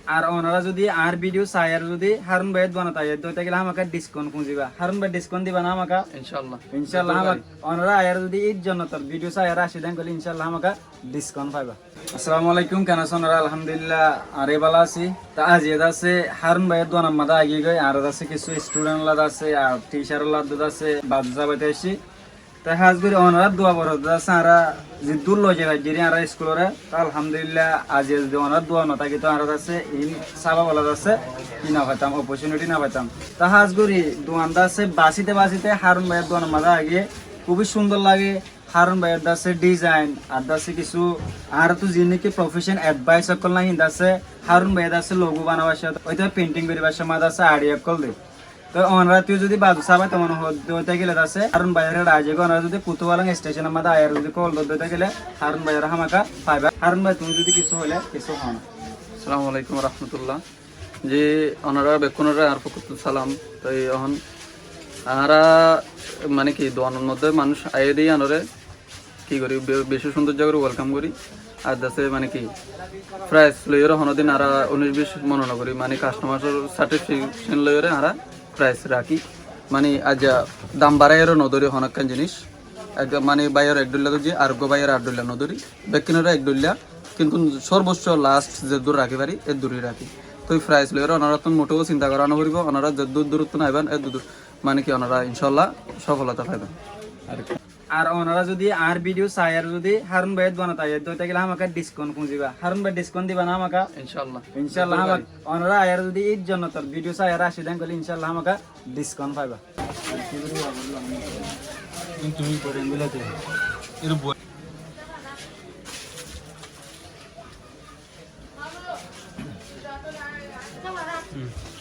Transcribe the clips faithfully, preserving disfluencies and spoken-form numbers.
Ar onora zodi añár video saiyar zodi Harun báiyor duanot aiyér de ói tákile hámaka discount kuñziba. Harun bái discount diba na hámaka? Incálla. Incálla hámaka. Onora aiyar zodi Eid Jonnotor video saiyar así de óile incálla hámaka discount faiba. Assalamu alaikum, ken asó onora? Alhamdulillah, añára bála así. Te aijja de asé Harun báiyor duanor mazé aigiyói, añára de asé kissú student ókkol de asé, ar teacher ókkol de asé, baz sábaite aiccí. Te hás gorí onorár dua boro de asé, añára ziddúr loi zai faijjí añára iskuloré. Te alhamdulillah, aijja zodi onorár dua no tákito añára de asé iín sábab ókkol de asé ki no faitam, opportunity no faitam. Te hás gorí duan de asé basíte basíte Harun báiyor duanor mazé aigiyé, kúbi cúndor lage. Harun báiyor de asé design, ar de asé kissú añárattú ziín niki profession advice ókkol nái, híin de asé Harun báiye de asé logo banabar cómot, óite painting goríbar cómot de asé idea ókkol de. Te onora tui zodi baz sábaite mone hoó de ói tákile de asé Harun báiyor héçe aijjó goi, onora zodi Kutubalang station or mazé aiyér zodi call do de ói tákile Harun báiyor hámaka faiba. Harun bái, tuñí zodi kissú hoilé kissú hoó na. Assalamu alaikum warahmatullah. Ji, onora bekkúnoré añár fokkóttu salam. Toi ehón añára mane ki duanor modde manúic aiyé de yíanoré ki gorí, be-, beci cúndor gorí welcome gorí. Ar de asé mane ki price loiyóre honódin añára unic bic mone no gorí, mane customer or satisfaction loiyóre añára price rakí. Mane aijja dam baraiyóre no dóri honó ekkán ziníc. Ek, mane báiyor ek dhoilla dóijji, ar uggwá báiyor ar dhoilla no dóri. Bekkúnoré ek dhoilla, kintu sorbocco last zeddúr rakí fari, eddúrei rakí. Toi price loiyóre onorattún mothó sinta gorá no foribó, onora zeddúr dúrottún aiban, eddúr, mane ki onora incálla sofolota faiban. Ar onora zodi añár video saiyar zodi Harun báiyor duanot aiyér de ói tákile hámaka discount kuñziba. Harun bái discount diba na hámaka? Incálla. Incálla hámaka. Onora aiyér zodi Eid Jonnotor video saiyar así de óile incálla hámaka discount faiba.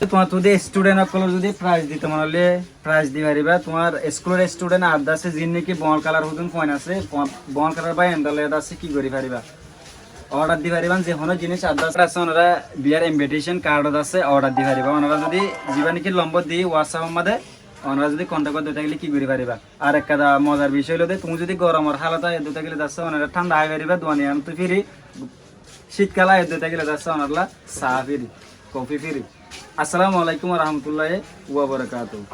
Tuáñr zodi student ókkolor zodi prize dito mone óile prize di fariba. Tuáñr iskulor student ar de asé ziín niki bongol kalar hodún fuain asé, bongol kalar bái endilla de asé ki gorí fariba? Order di fariba, ze honó ziníc ar de asé, onora biyar invitation card de asé, order di fariba. Onora zodi ziba niki lombor di WhatsApp or mazé onora zodi contact gorí de ói tákile ki gorí fariba? Ar ekkán mozar bicoy óilde, tuñí zodi goromor hálot aiyé de ói tákile de asé onora thánda hái fariba, duan iyan tu free. Cítkal aiyé de ói tákile de asé onorlla sá free, coffee free. Assalamu alaikum warahmatullahi wabarakatuh.